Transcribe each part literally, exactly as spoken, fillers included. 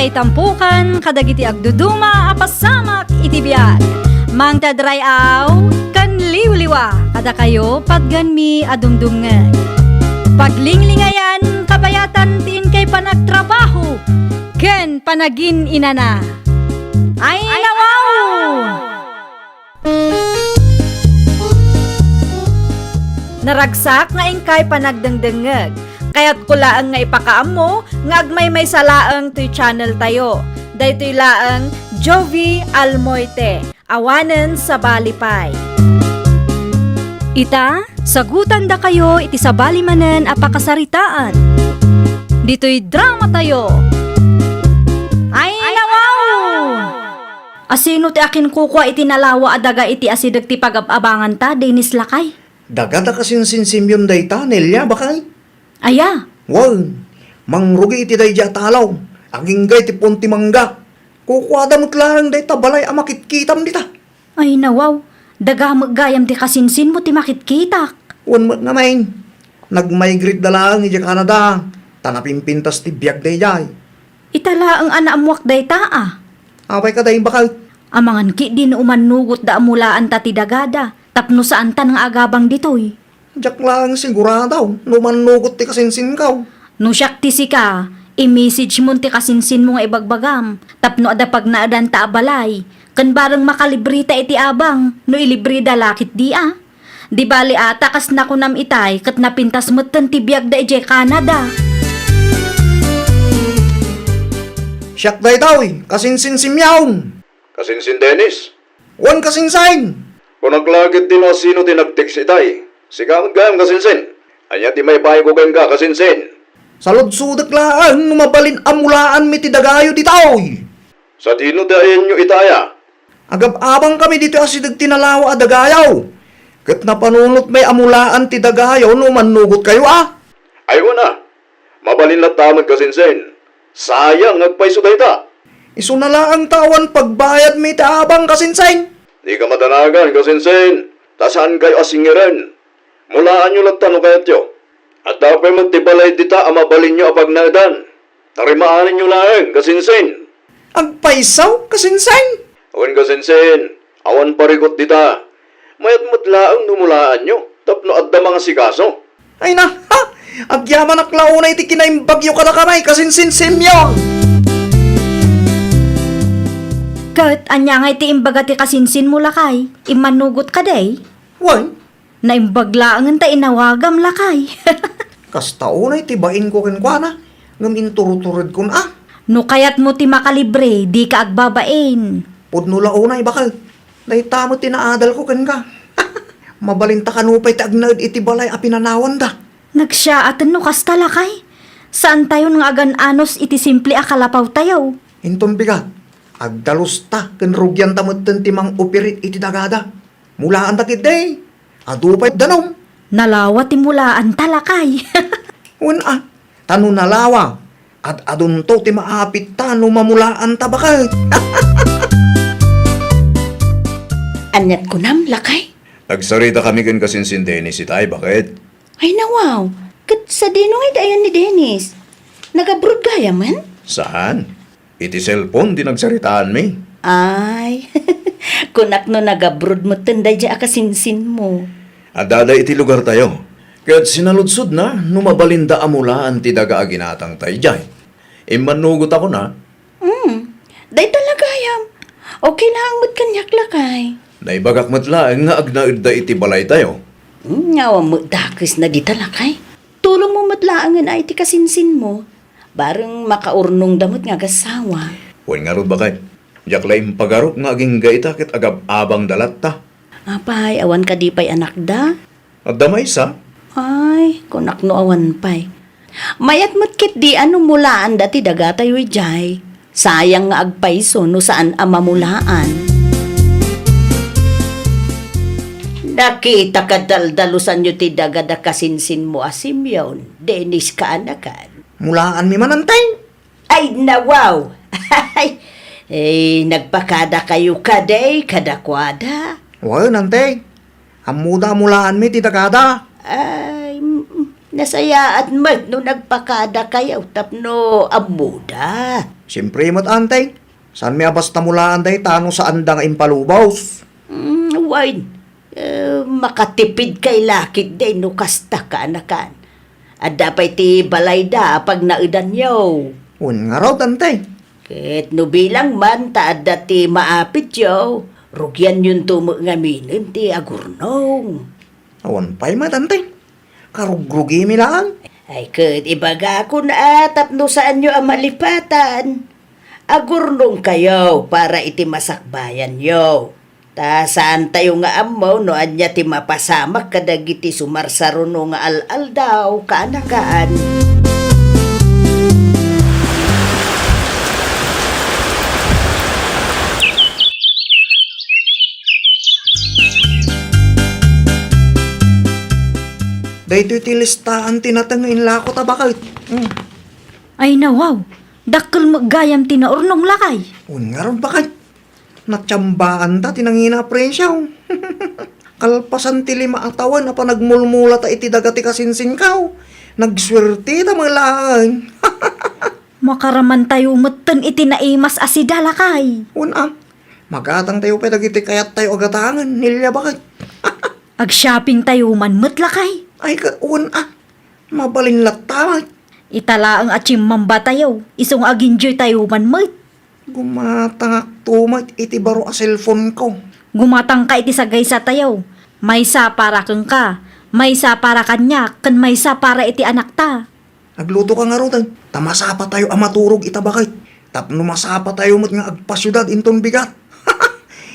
Itampukan kadagiti agduduma a pasamak iti biag. Mangted ray-aw ken liwliwa kadakayo patgenmi a dumdumngeg. Paglinglingayan kabayatan ti inkay panagtrabaho ken panagin-inana. Ay, nawaw! Naragsak nga inkay panagdengdengngeg. Kayatko laeng nga ipakaammo nga agmaymaysa laeng toy channel tayo. Daytoy laeng Jovie Almoite, awanen sabali pay. Ita, sagutandakayo iti sabali manen a pakasaritaan. Ditoy drama tayo. Ay, nawaw! Asino ti akinkukua iti nalawa a daga iti asideg ti pagab-abanganta, Dennis, lakay? Daga da kasinsin Simeon dayta, Nelia, bakay? Aya? Wen, mangrugi iti daydi a talaw, agingga iti puon ti mangga. Kukuada met laeng dayta balay a makitkitam dita. Ay, nawaw, daga met gayam ti kasinsinmo ti makitkitak. Wen met ngamin, nagmigrate da laeng idiay Canada, ta napimpintas ti biag daydiay. Ita laeng a naammuak dayta a. Apay kadi, bakay? Amangan ketdi no umannugotda a mulaanta ti dagada, tapno saantan nga agabang ditoy. Diak laeng sigurado no umannugotda ti kasinsinko. No siak ti sika, i-message mon ti kasinsinmo nga ibagbagam, tapno adda pagnaedanta a balay, ken bareng makalibreta iti abang, no ilibreda la ketdi a. Di bali a, ta kas nakunam itay, ket napintas metten ti biagda idiay Canada. Siak daytoy, kasinsin Simeon. Kasinsin Dennis? Wen, kasinsin. Kunak la ketdi no asino ti nag-text itay. Sika met gayam, kasinsin. Ania ti maipayko kenka, kasinsin? Saludsodek laeng no mabalin a mulaanmi ti dagayo ditoy. Sadino ti ayanyo itay a? Agab-abangkami ditoy asideg ti nalawa a dagayo. Ket napanunotmi a mulaan ti dagayo no umannugotkayo a. Ay, wen a. Mabalin latta met, kasinsin. Sayang nga agpayso dayta. Isuna laeng ta awan pagbayadmi iti abang, kasinsin. Dika madanagan, kasinsin. Ta saankayo a singiren. Mulaanyo latta no kayatyo. Adda pay met ti balay dita a mabalinyo a pagnaedan. Tarimaanenyo laeng, kasinsin. Agpayso, kasinsin? Wen, kasinsin, awan parikut dita. Mayat met laeng no mulaanyo, tapno adda mangasikaso. Ay na, ha? Agyamanak la unay ti kinaimbagyo kadakami, kasinsin Simeon. Ket ania ngay ti imbaga ti kasinsinmo, lakay? Immanugot kadi? Wen, Naimbag laengen ta inawagam, lakay. Kasta unay ti bainko kenkuana, ngem inturuturedkon a. No kayatmo ti makalibre, dika agbabain. Pudno la unay, baket. Dayta met ti naadalko kenka. Mabalinta kano pay ti agnaed iti balay a pinanawanda. Nagsiyaaten no kasta, lakay. Saantayon nga agan-anos iti simple a kalapawtayo. Inton bigat, agdalusta ken rugianta metten ti mang-operate iti dagada. Mulaanta ketdi, adu pay danum. Nalawa ti mulaanta, lakay. Wen a, ta no nalawa, ad-adunto ti maapitta no mamulaanta, baket. Aniat kunam, lakay? Nagsaritakami ken kasinsin Dennis itay, baket. Ay, nawaw. Ket sadino ngay ti ayan ni Dennis? Nag-abroad gayamen? Saan? Iti cellphone ti nagsaritaanmi. Ay, kunak no nag-abroad metten daydiay a kasinsinmo. Addada iti lugartayo. Ket sinaludsodna no mabalinda a mulaan ti daga a ginatangta idiay. Immannugot a kuna, Hmm, dayta la gayam. Okay laeng met kaniak, lakay. Naibagak met laeng nga agnaedda iti balaytayo. Hmm, awan met dakesna dita, lakay. Tulongmo met laengen a iti kasinsinmo. Bareng makaurnongda met nga agassawa. Wen ngarud, baket. Diak la impagarup nga agingga ita ket agab-abangda latta. Apay, awan kadi pay anakda? Adda maysa. Ay, kunak no awan pay. Mayat met ketdi a no mulaanda ti dagatayo idiay. Sayang nga agpayso no saan a mamulaan. Nakita ka daldalusanyo ti dagada kasinsinmo a Simeon, Dennis kaanakan. Mulaanmi man, Antay. Ay, nawaw! Ay, nagpakadakayo kadi kadakuada? Wen, Antay. Ammoda a mulaanmi ti dagada. Ay, mm, Nasayaat met no nagpakadakayo tapno ammoda. Siempre met, Ante. Saanmi a basta mulaan dayta no saanda nga impalubos? Mm, wen, eh, makatipidkay la ketdi no kasta, kaanakan. Adda pay ti balayda a pagnaedanyo. Wen ngarud, Ante. Ket no bilang man ta adda ti maapityo, rugianyonto met ngaminen ti agurnong. Awan pay met, Ante. Karugrugimi laeng. Ay, ket ibagakon a tapno saanyo a malipatan. Agurnongkayo para iti masakbayanyo. Ta saantayo nga ammo no ania ti mapasamak kadagiti sumarsaruno nga al-aldaw, kaanakan. Daytoy ti listaan ti nateng nga inlako ta baket. Mm. Ay, nawaw. Dakkel met gayam ti naurnong, lakay. Wen ngarud, baket. Natiambaanda ti nangina a presio. Kalpasan ti lima a tawen a panagmulmulata iti daga ti kasinsinko, nagsuerteta met laeng. Makaramantayo metten iti naimas a sida, lakay. Wen a, magatangtayo pay dagiti kayattayo a gatangen, Nelia, baket. Agshoppingtayo man met, lakay. Ay, ka-, wen a, mabalin latta met. Ita laeng a chimmambatayo, isu nga agenjoytayo man met. Gumatangakto met iti baro a cellphoneko. Gumatangka iti sagaysatayo. Maysa para kenka, maysa para kaniak, ken maysa para iti anakta. Aglutoka ngaruden, ta masapatayo a maturog ita baket. Tapno masapatayo met nga agpasiudad inton bigat.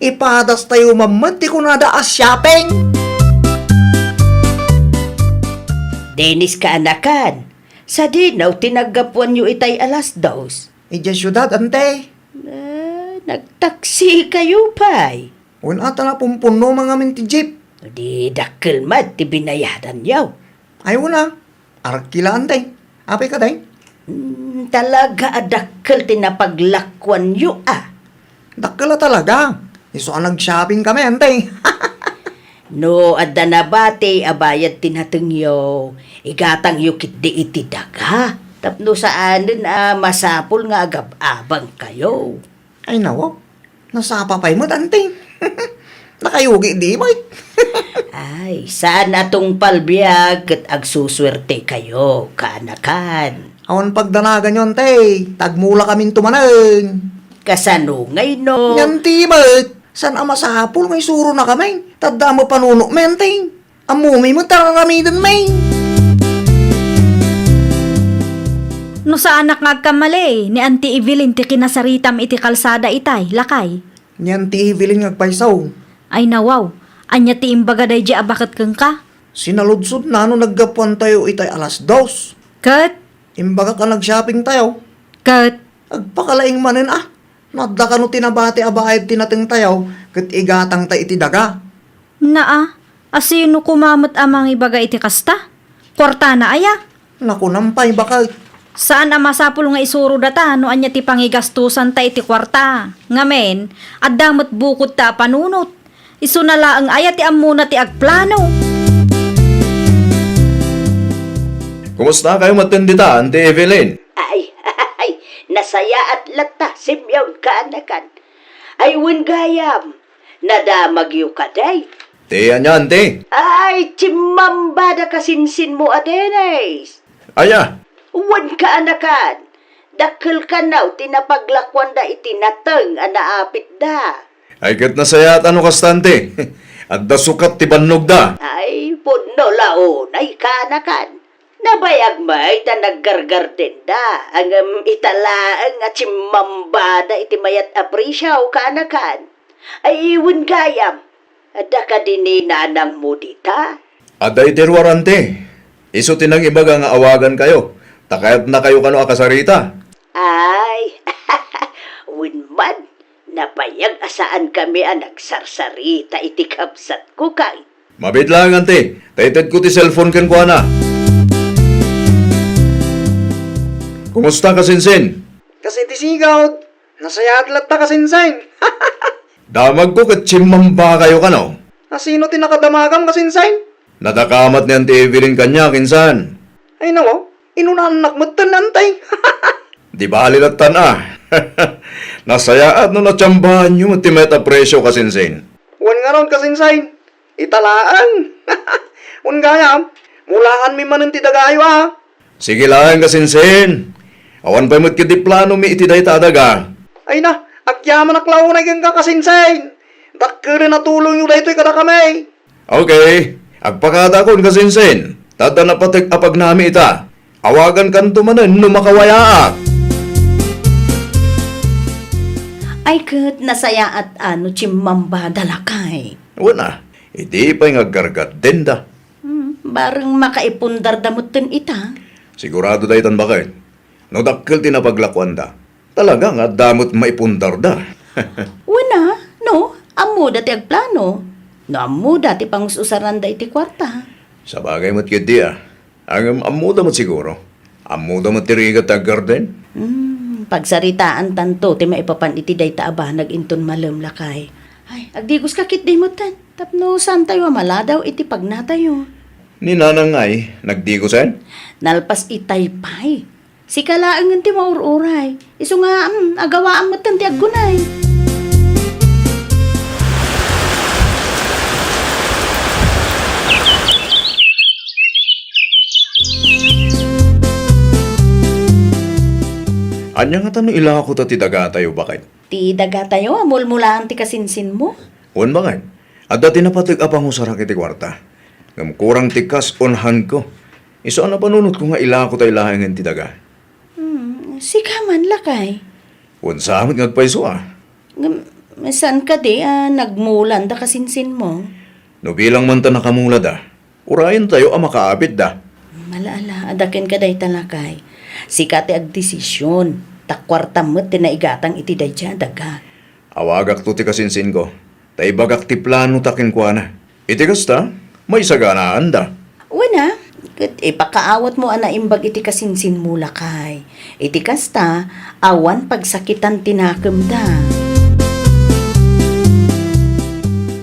Ipadastayo man met ti kunada a shopping. Dennis, kaanakan, sadino ti naggapuanyo itay alas dos? Idiay siudad, ante. Ah, nagtaksikayo pay? Wen a, ta napumpunnoman ngamin ti jeep. Di dakkel met ti binayadanyo. Ay, wen a. Arkila, ante. Apay kadi? Mm, talaga a dakkel ti napaglakuanyo, a. Dakkel a talaga. Isu a nag-shopping kami, ante. No adda nabati a bayad ti natengyo, igatangyo ketdi iti daga. Tapno saanen a masapul nga agab-abangkayo. Ay, nawaw. Nasapa pay met, ante. Nakayugi di pay. Ay, saan a tungpal biag ket agsusuertekayo, kaanakan. Awan pagdanaganyo, ante. Tagmulakaminto manen. Kasano ngay no? Ngan ti met, saan a masapul nga isuronakami? Ta adda met panunotmi, ante. Ammomi met ti ar-aramidenmi. No saanak nga agkamali, ni Auntie Evelyn ti kinasaritam iti kalsada itay, lakay. Ni Auntie Evelyn nga agpayso. Ay, nawaw, ania ti imbaga daydiay a baket kenka? Sinaludsodna no naggapuantayo itay alas dos. Ket? Imbagak a nag-shoppingtayo. Ket? Agpakalaing manen a. No adda kano ti nabati a bayad ti natengtayo, ket igatangta iti daga. Naa, asino koma met a mangibaga iti kasta? Kuartana aya? Nakunam pay, baket. Saan a masapul nga isuro data no ania ti pangigastosanta iti kuarta. Ngamin, adda met bukodta a panunot. Isuna laeng aya ti ammona ti agplano. Kumusta kayo metten dita, Auntie Evelyn? Ay, ay, nasayaat latta, Simeon, kaanakan. Ay, wen gayam, nadamagyo kadi? Ti ania, Auntie? Ay, chimmambada kasinsinmo a Dennis. Aya? Wen, kaanakan, dakkel kano ti napaglakuanda iti nateng a naapitda. Ay, ket nasayaat a no kasta, Auntie. Adda sukat ti bannogda. Ay, pudno la unay, kaanakan. Nabayag met a naggargardenda, ngem ita laeng a chimmambada iti mayat a presio, kaanakan. Ay, wen gayam, adda kadi ni nanangmo dita? Adda iti ruar, Auntie. Isu ti nangibaga nga awagankayo, ta kayatnakayo kano a kasarita. Ay, wen man, nabayag a saankami a nagsarsarita iti kabsatko, kay. Mabiit laeng, Auntie, ta itedko ti cellphone kenkuana. Kumusta, kasinsin? Kas iti sigud, nasayaat latta, kasinsin. Damagko ket chimmambakayo kano. Asino ti nakadamagam, kasinsin? Nadakamat ni Auntie Evelyn kaniak, insan. Ay, nawaw, inunaannak metten, Antay. Di bali lattan a. Nasayaat no natsambaanyo met ti mayat a presio, kasinsin. Wen ngarud, kasinsin. Ita laeng. Wen gayam, mulaanmi manen ti dagayo a. Sige laeng, kasinsin. Awan pay met ketdi planomi iti dayta a daga. Ay na, agyamanak la unay kenka, kasinsin. Dakkelen a tulongyo daytoy kadakami. Okay, agpakadaakon, kasinsin. Ta adda napateg a pagnami ita. Awagankanto manen no makawayaak. Ay, ket nasayaat a no chimmambada, lakay. Wen a, idi pay nga aggargaddenda. Hmm, bareng makaipundarda metten ita. Sigurado daytan, baket. No dakkel ti napaglakuanda, talaga nga adda met maipundarda. Wen a, no, ammoda ti agplano. No ammoda ti pangus-usaranda iti kuarta. Sabagay met ketdi a. Ngem ammoda met siguro. Ammoda met ti rigat ti aggarden. Hmm, pagsaritaantanto ti maipapan iti dayta a banag inton malem, lakay. Ay, agdigoska ketdi metten tapno saantayo a maladaw iti pagnatayo. Ni Nanang ngay, nagdigosen? Nalpas itay pay. Sika laengen ti maur-uray. Isu nga, mm, agawaam metten ti aggunay. Ania ngata no ilako ta ti dagatayo, baket? Ti dagatayo a mulmulaan ti kasinsinmo? Wen, baket. Adda ti napateg a pangusarak iti kuarta. Ngem kurang ti kas on handko. Isu a napanunotko nga ilako tay laengen ti daga. Hmm, sika man, lakay. Wen sa met nga agpayso a. Ngem, saan kadi a nagmulanda kasinsinmo? No bilang man ta nakamulada, urayentayo a makaapitda. Mala-ala, adda kenka dayta, lakay. Sika ti agdesision, ta kuartam met ti naigatang iti daydiay a daga. Awagakto ti kasinsinko, ta ibagak ti planota kenkuana. Iti kasta, maisaganaanda. Wen a, ket ipakaawatmo a naimbag iti kasinsinmo, lakay. Iti kasta, awan pagsakitan ti nakemda.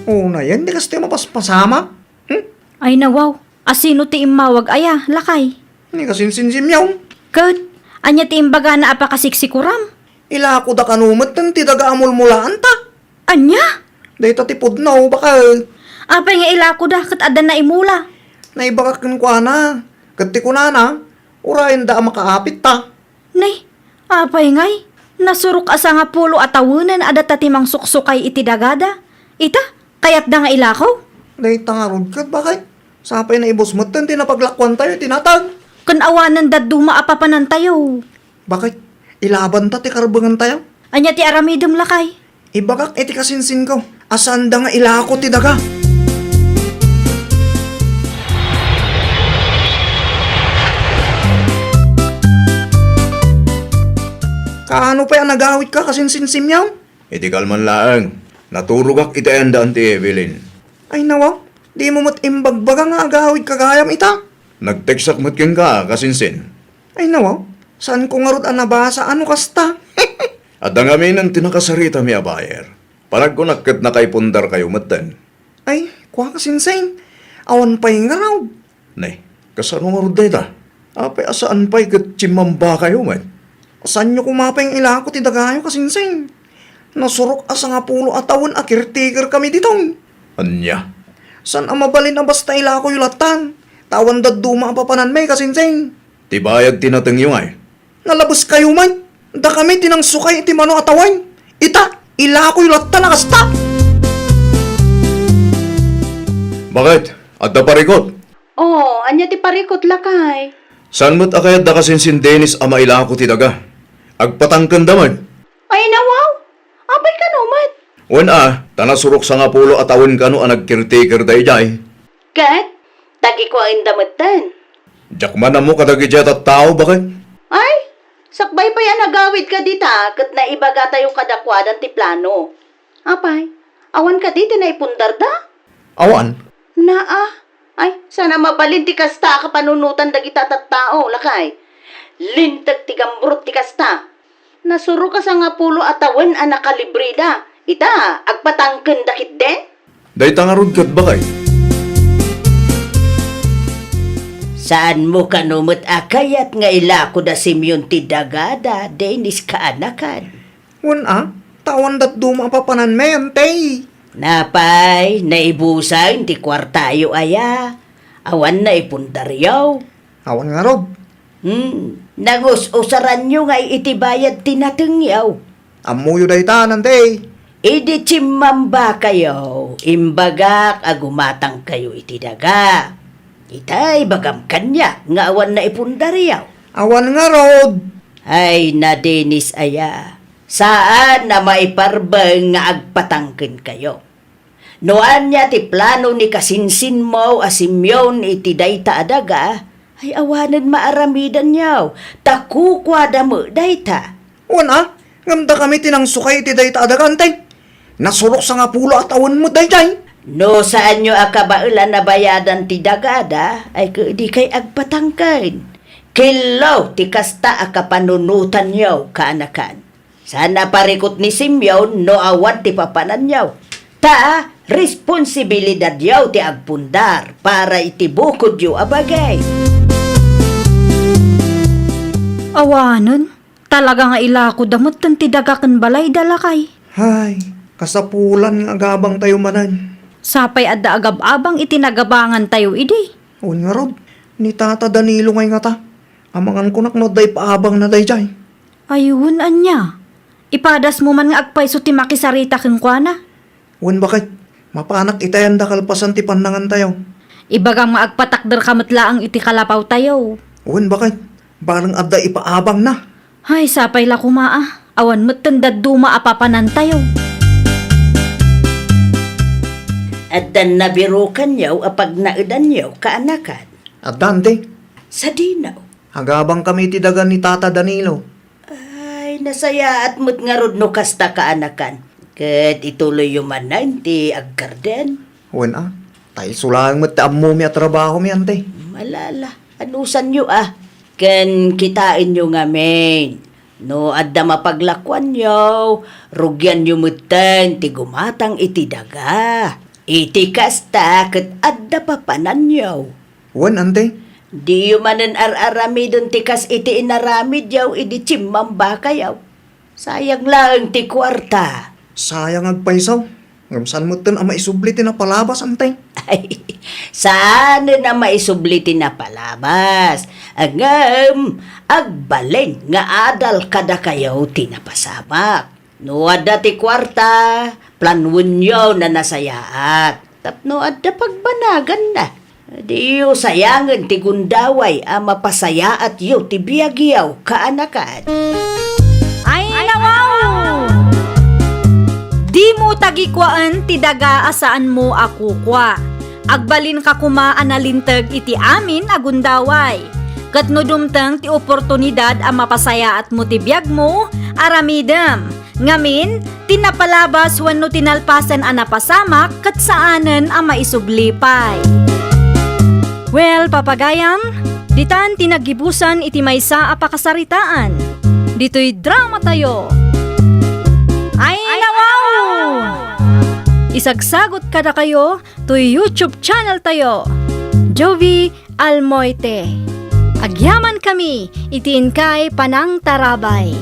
Unayen ti kasta a mapaspasamak? Hmm? Ay, nawaw, asino ti immawag aya, lakay? Ni kasinsinsim yaw. Ket, ania ti imbagana a pakasiksikuram? Ilakoda kano metten ti daga a mulmulaanta. Ania? Dayta ti pudno, baket. Apay nga ilakoda ket adda naimula? Naibagak kenkuana, ket ti kunana, urayenda a makaapitta. Nay, apay ngay? Nasurok a sangapulo a tawenen a data ti mangsuksukay iti dagada. Ita, kayatda nga ilako? Dayta ngarud ket, baket. Sapay naibus metten ti napaglakuantayo iti natag. Ken awanen dadduma a papanantayo. Baket, ilabanta ti karbengentayo. Ania ti aramidem, lakay? Ibagak iti kasinsinko a saanda nga ilako ti daga. Kaano pay a nagawitka, kasinsinsim yaw? Iti kalman laeng, naturogak iti ayanda Auntie Evelyn. Ay, nawa, dimo met imbagbaga nga agawidka gayam ita? Nagteksak met kenka, kasinsin. Ay, nawa, saanko ngarud a nabasa a no kasta. Adda ngamin ti nakasaritami a buyer. Panagkunak ket nakaipundarkayo metten. Ay, kua, kasinsin, awan pay ngarud. Nay, kasano ngarud dayta? Apay a saan pay ket chimmambakayo met? Saanyo koma pay nga ilako ti dagayo, kasinsin. Nasurok a sangapulo a tawen a caretaker kami ditoy. Ania? Saan a mabalin a basta ilakoyo lattan, ta awan dadduma a papananmi, kasinsin. Ti bayad ti natengyo ngay? Nalabeskayo met. Dakami ti nangsukay iti mano a tawen. Ita, ilakoyo latta a kasta. Baket, adda parikut? Oh, ania ti parikut, lakay? Saan met a kayatda kasinsin Dennis a mailako ti daga? Agpatangkenda met. Ay, nawaw? Apay kano met? Wen a, ta nasurok sangapulo a tawen kano a nag-caretaker daydiay. Ket, tagikuaenda metten. Diak man ammo kadagiti a tattao, baket. Ay, sakbay pay a nagawidka dita ket naibagatayo kadakuada ti plano. Apay, awan kadi ti naipundarda? Awan. Naa, ay, saan a mabalin ti kasta a kapanunotan dagita a tattao, lakay. Linteg ti gambrot ti kasta. Nasurok a sangapulo a tawen a nakalibreda. Ita, agpatangkenda ketdin? Dayta ngarud ket, baket. Taanmo kano met a kayat nga ilako da Simeon ti dagada, Dennis, kaanakan? Wen a, ta awan dadduma a papananmi, Ante. Napay, naibusen ti kuartayo aya? Awan naipundaryo? Awan ngarud. Hmm, nangus-usaranyo nga iti bayad ti natengyo. Ammoyo dayta, Ante. Idi chimmambakayo, imbagak a gumatangkayo iti daga. Ita ibagam kaniak nga awan naipundaryo. Awan ngarud. Ay, na Dennis aya. Saan a maiparbeng nga agpatangkenkayo. No ania ti plano ni kasinsinmo a Simeon iti dayta a daga, ay awanen maaramidanyo, ta kukuada met dayta. Wen a, ngem dakami ti nangsukay iti dayta a daga, Ante. Nasurok sangapulo a tawen met daydiay. No saanyo a kabaelan a bayadan ti dagada, ay kadi kay agpatangken. Kello ti kasta a kapanunotanyo, kaanakan. Saan a parikut ni Simeon no awan ti papananyo. Ta responsibilidadyo ti agpundar para iti bukodyo a bagay. Awanen, talaga nga ilakoda metten ti daga ken balayda, lakay. Hay, kasapulan nga agabangtayo manen. Sapay adda agab-abang iti nagabangantayo idi. Wen ngarud, ni Tata Danilo ngay ngata. Amangan kunak no adda ipaabangna daydiay. Ay, wen ania? Ipadasmo man nga agpayso ti makisarita kenkuana? Wen baket, mapanak itayan da kalpasan ti pannangantayo. Ibagam nga agpatakderka met laeng iti kalapawtayo. Wen baket, bareng adda ipaabangna. Ay, sapay la koma a, awan metten dadduma a papanantayo. Addan nabirukanyo a pagnaedanyo, kaanakan? Addan ti. Sadino? Agabangkami iti daga ni Tata Danilo. Ay, nasayaat met ngarud no kasta, kaanakan. Ket ituloyyo manen ti aggarden. Wen a, ta isu laeng met ti ammomi a trabahomi, Ante. Malala, anusanyo a. Ken kitaenyo ngamin. No adda mapaglakuanyo, rugianyo metten ti gumatang iti daga. Iti kasta ket adda papananyo. Wen, Ante. Diyo manen ar-aramiden ti kas iti inaramidyo idi chimmambakayo. Sayang laeng ti kuarta. Sayang agpayso. Ngem saan metten a maisubli ti napalabas, Ante. Ay, saanen a maisubli ti napalabas. Ngem, agbalin nga adal kadakayo ti napasamak. No adda ti kuarta, planuenyo a nasayaat. Tapno adda pagbanaganna. Diyo sayangen ti gundaway a mapasayaatyo ti biagyo, kaanakan. Ay, nawaw! Dimo tagikuaen ti daga a saanmo a kukua. Agbalinka koma a nalinteg iti amin a gundaway. Ket no dumteng ti oportunidad a mapasayaatmo ti biagmo, aramidem. Ngamin, ti napalabas wenno ti nalpasen a napasamak ket saanen a maisubli pay. Well, papagayam, ditan ti naggibusan iti maysa a pakasaritaan. Ditoy dramatayo. Ay, nawaw! Isagsagot kadakayo toy YouTube channel tayo, Jovi Almoite. Agyamankami iti inkay panangtarabay.